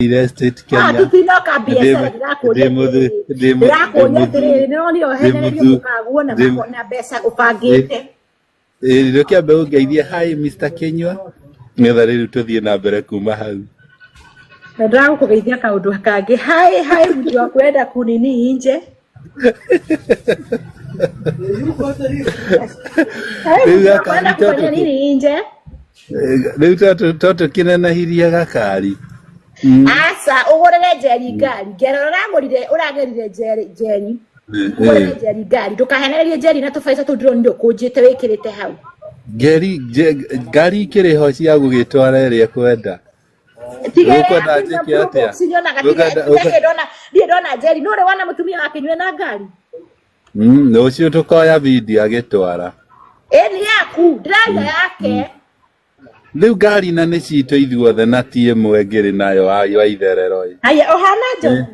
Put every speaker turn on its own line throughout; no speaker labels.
Estate
Ah,
Kenya.
tutinoka biacara ndĩrakũria atĩrĩrĩ ndĩrakũria atĩrĩrĩ nĩronire ũhenererio mũkaguo na na mbeca ũbangĩte.
Rĩkĩambe ũngeithie hi Mr. Kinyua nĩgetha rĩu tũthiĩ na mbere kuma hau.
Na ndĩragũkũgeithia kaũndũ kangĩ. Hi hi mtu wa kwenda kunini nje. Hi
Rĩu
mtu wa
gakari
kwenda
to
kufanya nini nje.
Rĩu to tũkĩnenehirie gakari.
Aca ũgũrĩre Njeri ngari. Ngero ũragũrire ũragĩrire Njeri Njeri. Ũgũrĩre Njeri ngari. Ndũkahenererie Njeri na tũbeca tũu ndĩronire ũkũnjĩte wĩkĩrĩte hau.
Ngeri ngari ikĩrĩ ho cia gũgĩtwara ĩrĩa ĩkwenda.
Tiga ĩrĩa
Ũkwenda
ya
njĩke
Blue
atĩa?
Box nyonaga tiga
Ũkwenda
tiga niĩ ndona niĩ ndona Njeri nĩ ũrĩ wona mũtumia wakĩnyue na ngari.
Rũciũ tũkoya video agĩtwara.
Ĩ nĩ yaku ndĩraria yake.
Rĩu ngari na nĩ citũ ithuothe na ti ĩmwe ngĩrĩ nayo wa itherero ĩ.
Haya ũhana njogu.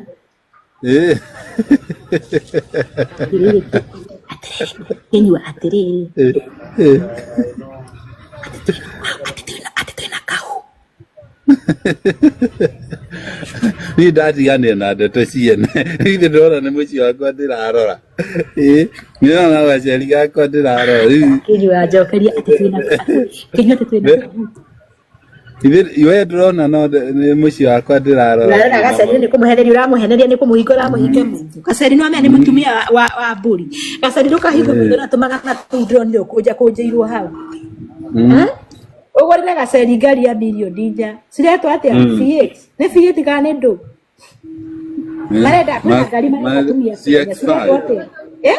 Ĩ.
Atĩrĩrĩ atĩrĩrĩ Kĩnyua atĩrĩrĩ
Ĩ. Ĩ.
atĩ twĩna kahu.
Niĩ ndatiganire na ndeto ciene. Ithe ndĩrona nĩ mũciĩ wakwa ndĩrarora. Ĩ. Nĩrona gaceri gakwa ndĩrarora. Rĩu
Kĩnyua njokeria atĩ twĩna Kĩnyua atĩ twĩna kahu.
Ithe we ndĩrona no nĩ mũciĩ wakwa ndĩrarora.
Ũrarora gaceri nĩ kũmũheneria ũramũheneria nĩ kũmũhinga ũramũhinga maitho. Gaceri no amenya nĩ mũtumia wa mbũri. Gaceri ndũkahinga maitho na tũmagana tũu ndĩronire ũkũnja kũnjĩirwo hau. Ũgũrĩre gaceri ngari ya mirioni 4. Ciretwo atĩa? V8. Nĩ V8 kana nĩ ndũ? Marenda kwĩna ngari marenda atumia Kenya. Ciretwo
CX5.
atĩa? Eh?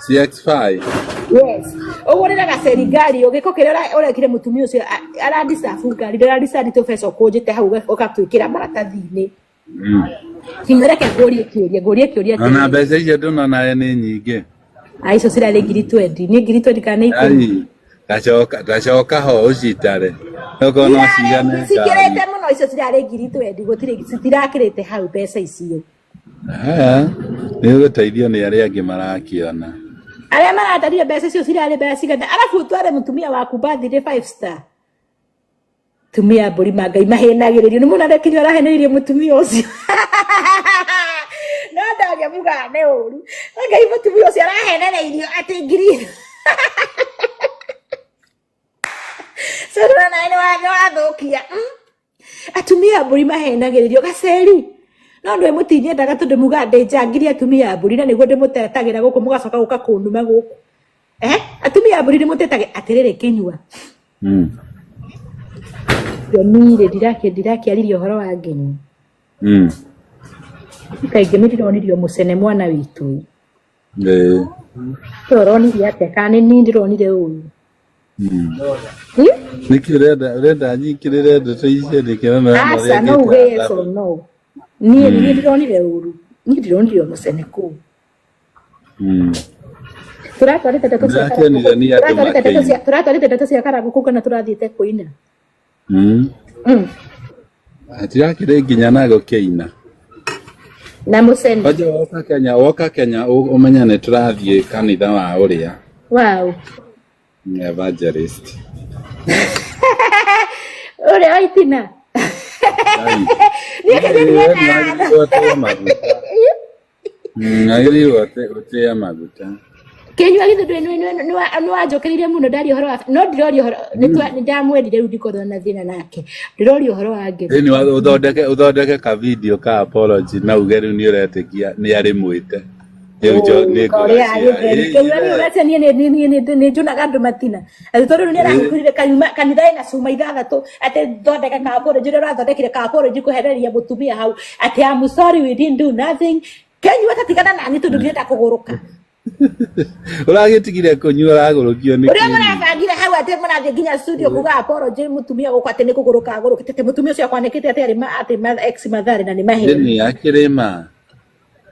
CX5.
Yes. Ũgũrĩre gaceri ngari ũgĩko kĩrĩa ũrekire mũtumia ũcio aradisabu ngari ndĩradisabu tũbeca ũkũnjĩte hau ũgatwĩkĩra maratathi-inĩ. Kinyua reke ngũrie kĩũria ngũrie kĩũria
Ona
atĩrĩrĩ.
mbeca icio ndũnona nĩ nyingĩ.
Ah, icio cirarĩ ngiri twendi nĩ ngiri twendi kana nĩ 10.
Ai, ndacoka ndacoka ho ũcitare. Okorwo no cigane ngari.
Cikĩrĩte mũno icio cirarĩ ngiri twendi gũtirĩ citirakĩrĩte hau mbeca icio.
Haya, nĩ ũgũteithio nĩ arĩa angĩ marakĩona.
Arĩa maratarire mbeca icio cirarĩ mbeca cigana arabu ũtware mũtumia waku birthday five star. Tumia mbũri ma Ngai mahenagĩrĩrio nĩ mũno Kinyua arahenereirie mũtumia ũcio. No ndaria mũgane ũru. Ngai mũtumia ũcio arahenereirio atĩ ngiri. So ndĩrona nĩ wathũkia. Atumia a mbũri mahenagĩrĩrio gaceri. No ndũĩ mũtinyendaga tondũ mugaga ndĩ njangiri atumia a mbũri na nĩguo ndĩmũtetagĩra gũkũ mũgacoka gũka kũnuma gũkũ. Eh? Atumia a mbũri nĩmũtetagĩra atĩrĩrĩ Kĩnyua. Niĩ rĩ ndirakĩaririe ũhoro wa ngenyi. Kaingĩ nĩ ndĩronirio mũcene mwana witũ.
Ĩĩ.
Ũronirie atĩa kana nĩ niĩ ndĩronire ũru?
Nĩkĩ ũrenda ũrenda nyingĩrĩre ndeto icio nĩkĩ na
Aca no uge yes or no. Niĩ nĩ niĩ ndĩronire ũru. Niĩ ndĩronire mũcene kũu. Tũratwarĩte ndeto cia
Ndĩrakĩonire nĩ andũ
tũratwarĩte ndeto
makĩina.
cia tũratwarĩte ndeto cia Karangũ kũu kana tũrathiĩte kũina.
Hatirakĩrĩ nginya na gũkĩina.
Na mũcene.
Kwanja woka Kenya woka Kenya ũmenye nĩ tũrathiĩ kanitha wa ũrĩa
Wow.
Evangelist.
Ũrĩa wa itina. Niĩ kĩnyua ndiendaga.
Wagĩrĩirwo ũtĩe maguta. Wagĩrĩirwo ũtĩe maguta.
Kĩnyua githĩ ndũĩ nĩ wanjũkĩrĩirie mũno ndaria ũhoro wa no ndiroria ũhoro nĩ ndamwendire rĩu ndikorwo na thĩna nake ndĩroria ũhoro wa ngemi.
Thĩinĩ wa ũthondeke ũthondeke ka video ka apology na uge rĩu nĩ ũretĩkia nĩ arĩ mwĩte. Rĩu njo nĩ
Ũrĩa
ngũgacĩra.
gĩtheri kĩnyua nĩ ũrecia niĩ nĩ niĩ nĩ njunaga andũ matina atĩ tondũ rĩu nĩ arahingũrire kanyuma kanitha ĩna cuma ithathatũ atĩ thondeka ka apology ũrĩa ũrathondekire ka apology kũhenereria mũtumia hau atĩ I'm sorry we didn't do nothing. Kĩnyua ta tigana nani tondũ ndĩrenda kũgũrũka.
Ũragĩtigire kũnyua ũragũrũkio nĩ
Ũrĩa
kĩĩ?
mũrabangire hau atĩ mũrathiĩ nginya studio kuga apology mũtumia gũkũ atĩ nĩ kũgũrũka agũrũkĩte atĩ mũtumia ũcio akwanĩkĩte atĩ arĩ atĩ ex Mathare na nĩ maheni.
Ĩni akĩrĩma.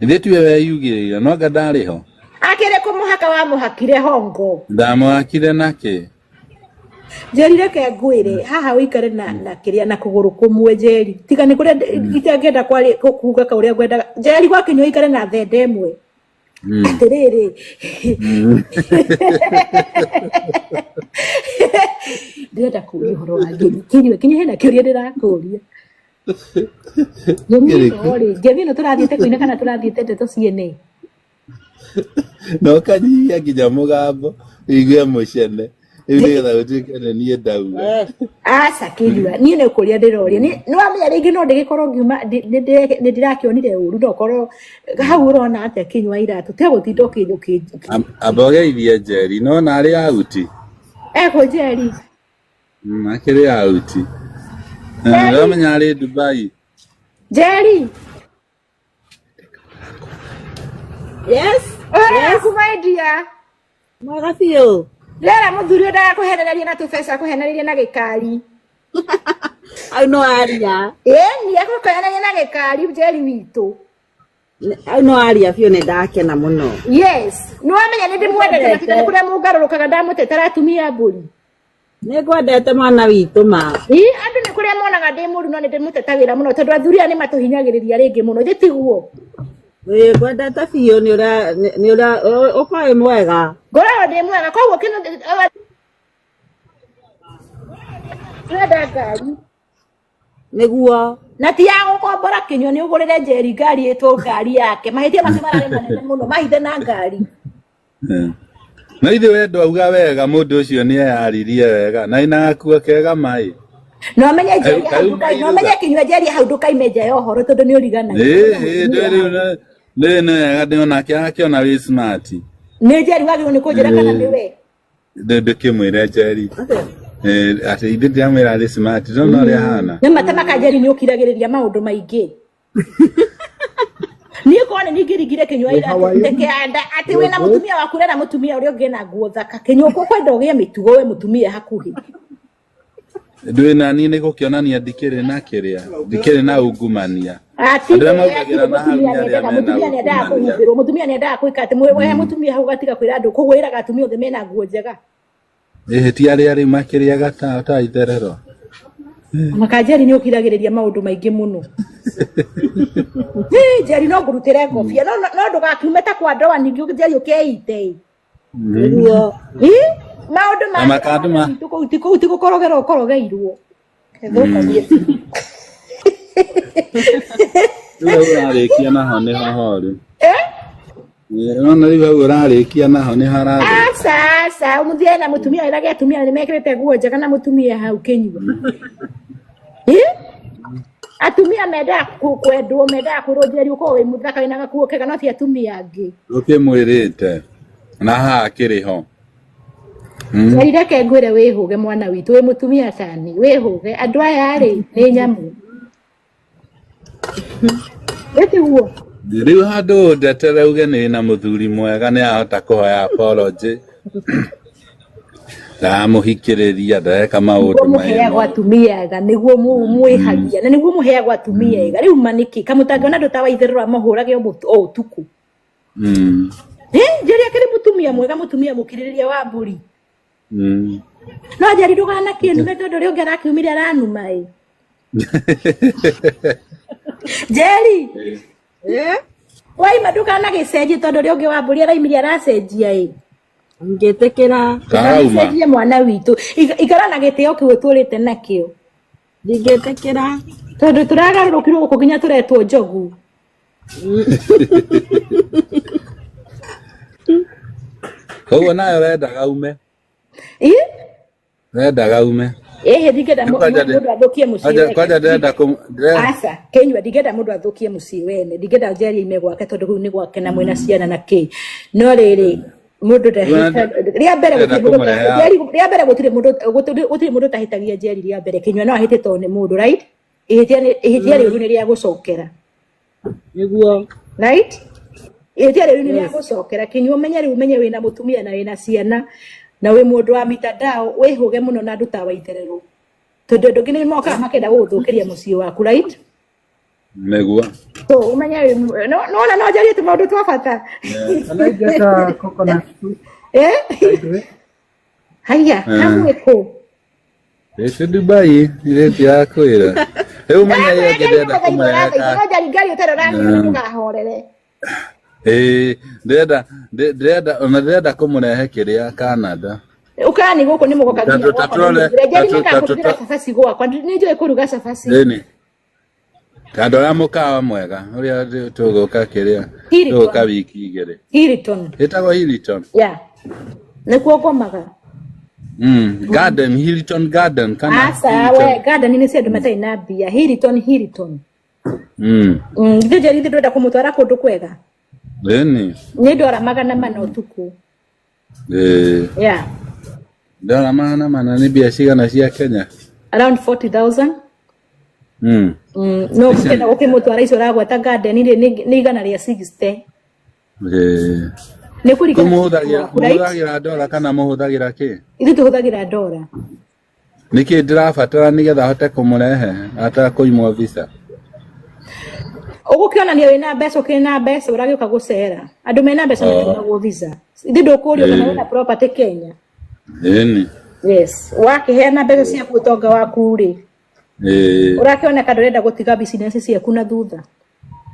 Ithuĩ tiwe weyugĩrĩire no anga ndarĩ ho.
Akĩrĩ kũmũhaka wamũhakire hongo.
Ndamũhakire nakĩ?
Njeri reke ngwĩre haha ũikare na na kĩrĩa na kũgũrũ kũmwe Njeri tiga nĩ kũrĩa itangĩenda kuga ka ũrĩa ngwendaga Njeri gwakinya ũikare na thende ĩmwe. Atĩrĩrĩ ndĩrenda kũria ũhoro wa ngemi. Kĩnyua kinya hena kĩũria ndĩrakũria. Ngemi ĩno
Kĩrĩkũ?
rĩ, ngemi ĩno tũrathiĩte kũina kana tũrathiĩte ndeto ciene?
Na ũkanyihia nginya mũgambo ũigue mũcene rĩu nĩgetha ũtuĩke nĩ niĩ ndauga.
Aca Kĩnyua, niĩ nĩ kũria ndĩroria. Nĩ wamenya rĩngĩ no ndĩgĩkorwo ngiuma nĩ ndĩrakĩonire ũru no korwo hau ũrona atĩa Kĩnyua iratũ tiga gũtinda ũkĩ ũkĩ
Amba ũgeithie Njeri no na arĩ auti.
Ekũ Njeri.
Akĩrĩ auti.
Njeri.
Ndamenya arĩ Dubai.
Njeri.
Yes.
Ũhoro
Yes.
waku my dear.
Mwega biũ.
Ndĩrera mũthuri ũyũ ndagakũhenererie na tũbeca akũhenererie na gĩkari.
Au no aria.
Ĩni akũhenererie na gĩkari Njeri witũ.
Au no aria biũ nĩ ndakena mũno.
Yes. Nĩ wamenya nĩ ndĩmwendete matinda nĩ kũrĩa mũngarũrũkaga ndamũtetera atumia a mbũri.
Nĩ ngwendete mwana witũ ma.
Ĩ andũ nĩ kũrĩa monaga ndĩ mũru no nĩ ndĩmũtetagĩra mũno tondũ athuri aya nĩ matũhinyagĩrĩria rĩngĩ mũno. Ithe tiguo?
Ĩ ngwendete biũ nĩ ũrĩa nĩ ũrĩa ũkoragwo wĩ mwega.
Ngoragwo ndĩ mwega koguo kĩndũ ndĩrenda ngari.
Nĩguo.
Na ti ya gũkombora Kĩnyua nĩ ũgũrĩre Njeri ngari ĩtwo ngari yake. Mahĩtia macio mararĩ manene mũno mahithe na ngari.
No ithe we ndwauga wega mũndũ ũcio nĩ eyaririe wega na ina gakuo kega mai.
No menye Njeri hau
Kauma
ndũkai no
iruga.
menye Kĩnyua Njeri hau ndũkaime nja ya ũhoro tondũ nĩ ũriganagia.
Ĩĩ ndĩ rĩu nĩ nĩ wega ndĩ onake akĩona wĩ smart.
Nĩ Njeri wagĩrĩirwo nĩ kũnjĩra kana nĩ we.
Ndĩkĩmwĩre Njeri. Atĩ ithe ndiramwĩra arĩ smart no no ũrĩa ahana.
Nĩ matema ka Njeri nĩ ũkiragĩrĩria maũndũ maingĩ. Niĩ korwo nĩ ningĩringire Kĩnyua
Hey, how
iratũ
are you?
ndeke anda atĩ
You're
wĩna
good?
mũtumia waku ũrera mũtumia ũrĩa ũngĩ na nguo thaka. Kĩnyua ũkwenda ũgĩe mĩtugo we mũtumia hakuhĩ.
Ndwĩ na niĩ nĩ gũkĩonania ndikĩrĩ na kĩrĩa ndikĩrĩ na ungumania.
Hatirĩ
Andũ arĩa maugagĩra
hatirĩ
na hau
mũtumia
nĩ arĩa
nĩendaga
mena
mũtumia nĩendaga
ungumania.
kũhumbĩrwo mũtumia nĩendaga gwĩka atĩ wehe mũtumia hau gatiga kwĩra andũ koguo ĩraga atumia othe mena nguo njega.
Ĩhĩ ti arĩa rĩu makĩrĩaga ta itherero.
Ona ka Njeri nĩ ũkiragĩrĩria maũndũ maingĩ mũno. Hĩ, Njeri no ngũrutĩre ngobia no no ndũgakiume ta kwa ndoa ningĩ Njeri ũkeite ĩ.
Nĩguo.
Ĩ, maũndũ
Na
ma
makandũ ma
kũu ti kũu ti gũkorogerwo ũkorogeirwo. Thũkagie biũ.
Rĩu hau ũrarĩkia naho nĩ hahoru.
Eh?
Nona rĩu hau ũrarĩkia naho nĩ harathũka.
Aca aca mũthiĩ na mũtumia wĩrage atumia nĩ mekĩrĩte nguo njega na mũtumia hau Kĩnyua. Ĩ? Atumia mendaga kwendwo mendaga kwĩrwo Njeri ũkorwo wĩ mũthaka wĩna gakuo kega no ti atumia angĩ.
Ũkĩmwĩrĩte na haha akĩrĩ ho.
Njeri reke ngwĩre wĩhũge mwana witũ wĩ mũtumia tani wĩhũge andũ aya rĩ nĩ nyamũ. Ĩtiguo?
Rĩu handũ ndetere uge nĩ na mũthuri mwega nĩ ahota kũhoya apology. Ndamũhikĩrĩria ndareka maũndũ
nĩguo mũheagwo
maĩ
atumia ega nĩguo mwĩhagia na nĩguo mũheagwo atumia ega rĩu ma nĩkĩ kamũtangĩona andũ ta Waitherero amahũrage o ũtukũ. Njeri akĩrĩ mũtumia mwega mũtumia mũkirĩrĩria wa mbũri. No Njeri ndũganakĩnume tondũ ũrĩa ũngĩ arakiumire aranuma ĩ. Njeri waima ndũkanagĩcenjie tondũ ũrĩa ũngĩ wa mbũri araimirie aracenjia ĩ.
Ngĩtĩkĩra.
Karauma.
Ndũgagĩcenjie mwana witũ. Ikara na gĩtĩo kĩu ũtũrĩte nakĩo.
Ndingĩtĩkĩra.
Tondũ tũragarũrũkirwo gũkũ nginya tũretwo njogu.
Koguo nawe ũrendaga ume.
Ĩ?
Ũrendaga ume.
Ĩhĩ ndingĩenda
Kwanja
mũndũ athũkie mũciĩ wene.
Kwanja ndĩrenda
Aca, Kĩnyua ndingĩenda mũndũ athũkie mũciĩ wene. Ndingĩenda Njeri aime gwake tondũ kũu nĩ gwake na mwĩna ciana na kĩ. No rĩrĩ mũndũ rĩa mbere
Ndĩrenda
gũtirĩ mũndũ
kũmũrehe
Njeri rĩa mbere gũtirĩ mũndũ gũtirĩ mũndũ ũtahĩtagia Njeri rĩa mbere. Kĩnyua no ahĩtie tondũ nĩ mũndũ right? Ihĩtia ihĩtia rĩũru nĩ rĩa gũcokera.
Nĩguo.
Right? Ihĩtia rĩu nĩ rĩa gũcokera. Kĩnyua ũmenye rĩu ũmenye wĩna mũtumia na wĩna ciana na wĩ mũndũ wa mitandao wĩhũge mũno na andũ ta Waitherero. Tondũ andũ angĩ nĩ mokaga makenda gũgũthũkĩria mũciĩ waku right?
Nĩguo.
So ũmenye nona no njarie tũmaũndũ twa bata.
Can I get a coconut soup,
Eh?
by the way?
Haiya, hamwe kũ?
Ĩĩ Dubai, irĩ tirakwĩra. Rĩu menya ĩyo ĩngĩ ndĩrenda kũmũrehe ka
No njari ngari ũtarĩ ũrathiĩ ndũkahorere.
Ĩĩ, ndĩrenda ndĩrenda ona ndĩrenda kũmũrehe kĩrĩa Canada.
Ũkani gũkũ nĩ mũgoka nginya
Tatu
gwakwa
tatũrore
nĩ njeri
tatu
nĩngakũrugĩra
tatu
cabaci gwakwa nĩ njũĩ kũruga cabaci.
Ĩni. Tandora mũkawa mwega ũrĩa tũgũka kĩrĩa tũgũka
Hilton.
wiki igĩrĩ.
Hilton.
Ĩtagwo Hilton.
Yeah. Nĩkuo ngomaga.
Garden, Hilton Garden kana
Aca
Hilton.
we garden nĩ cia andũ matarĩ na mbia. Hilton, Hilton. Ithuĩ Njeri ithuĩ ndwenda kũmũtwara kũndũ kwega.
Ĩni.
Nĩ ndora 400 ũtukũ.
Ĩĩ.
Yeah.
Ndora 400 nĩ mbia cigana cia Kenya?
Around 40,000. No
Icio
ũkĩenda gũkĩmũtwara icio ũragweta garden rĩ nĩ 160.
Ĩĩ.
Nĩ
Kũ
kũringana na ũritũ
mũhũthagĩra
waku, right?
mũhũthagĩra ndora kana mũhũthagĩra kĩ?
Ithuĩ tũhũthagĩra ndora.
Nĩkĩ ndĩrabatara nĩgetha hote kũmũrehe atakũimwo visa?
Ũgũkĩonania wĩna mbeca, ũkĩrĩ na mbeca ũragĩũka gũcera. Andũ mena mbeca
Oh.
matiimagwo visa. Ithuĩ ndũkũrio kana
Ĩĩ.
wĩna property Kenya.
Ĩni.
Yes. Wakĩheana mbeca ciaku ũtonga waku rĩ,
Ĩĩ.
ũrakĩoneka ndũrenda gũtiga business ciaku na thutha.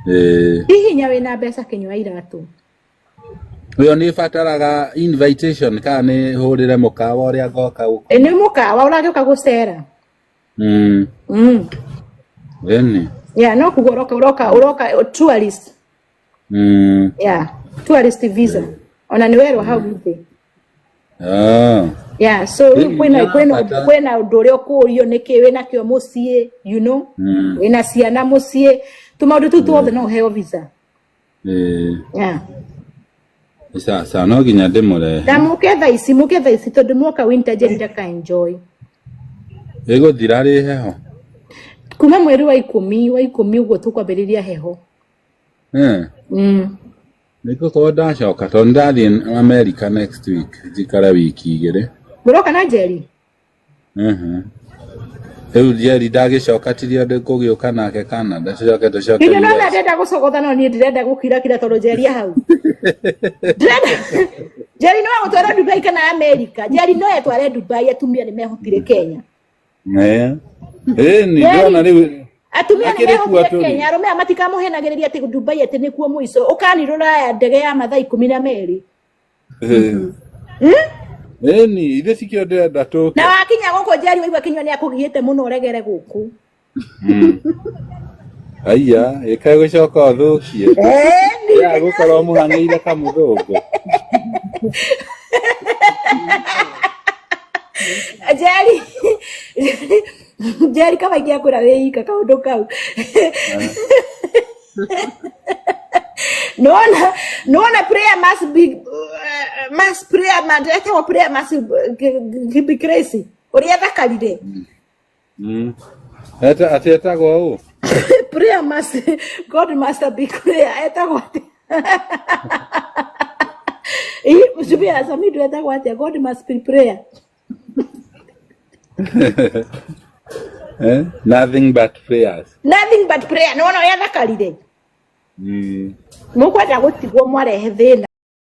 Ĩĩ.
Ti hinya wĩna mbeca kĩnyua iratũ.
Ĩyo nĩ ĩbataraga invitation kana nĩ hũrĩre mũkawa ũrĩa ngoka
Ĩ
gũkoma?
nĩ mũkawa ũragĩũka gũcera.
Ĩni.
Yeah, no kuga ũroka ũroka ũroka tourist. Yeah, tourist visa. Ona nĩ werwo hau thĩ.
Ah.
Yeah, so rĩu
Ĩni
kwĩna kwĩna
ndĩrabatara.
kwĩna ũndũ ũrĩa ũkũrio nĩkĩ wĩnakĩo mũciĩ, you know, wĩna ciana mũciĩ, tũmaũndũ tũu tuothe no ũheo visa.
Ĩĩ.
Yeah.
Sawa sawa no nginya ndĩmũrehe.
Na mũke thaa ici, mũke thaa ici tondũ mwoka winter Njeri ndaka enjoy.
Ĩgũthira rĩ heho?
Kuma mweri wa ikũmi, wa ikũmi ũguo tũkwambĩrĩria heho.
Nĩ ngũkorwo ndacoka tondũ ndathiĩ America next week njikare wiki igĩrĩ.
Mũroka na Njeri?
Rĩu Njeri ndagĩcoka tirio ndĩkũgĩũka nake Canada tũcoke tũcoke
Nginya nona
US.
ndĩrenda gũcogotha no niĩ ndĩrenda gũkirakira tondũ Njeri e hau. Ndĩrenda Njeri no agũtware Dubai kana America. Njeri no etware Dubai atumia nĩ mehotire Kenya.
Ĩĩ. Ĩni
Njeri
ndĩrona rĩu
atumia nĩ
akĩrĩ kuo
mehotire
tũrĩ.
Kenya arũme aya matikamũhenagĩrĩria atĩ Dubai atĩ nĩkuo mũico. Ũkani rũraya ndege ya mathaa 12.
Ĩĩ. Ĩni ithuĩ tikĩo ndĩrenda tũke.
Na wakinya gũkũ Njeri waigua Kinyua nĩ akũgiĩte mũno ũregere gũkũ.
Aiya, ĩkae gũcoka ũthũkie.
Ĩni.
Ya gũkorwo mũhang'ĩire kamũthũngũ.
Njeri Njeri kaba ingĩakwĩra wĩika kaũndũ kau. Nona nona prayer must be must prayer man etagwo prayer must be crazy. Ũrĩa thakarire.
Eta atĩ etagwo ũ?
Prayer must God must be prayer etagwo atĩa? Ĩ mũtumia Samido etagwo atĩa? God must be prayer.
Eh? Nothing but prayers.
Nothing but prayer. Nĩwona ũrĩa thakarire. Mũkwenda gũtigwo mwarehe thĩna.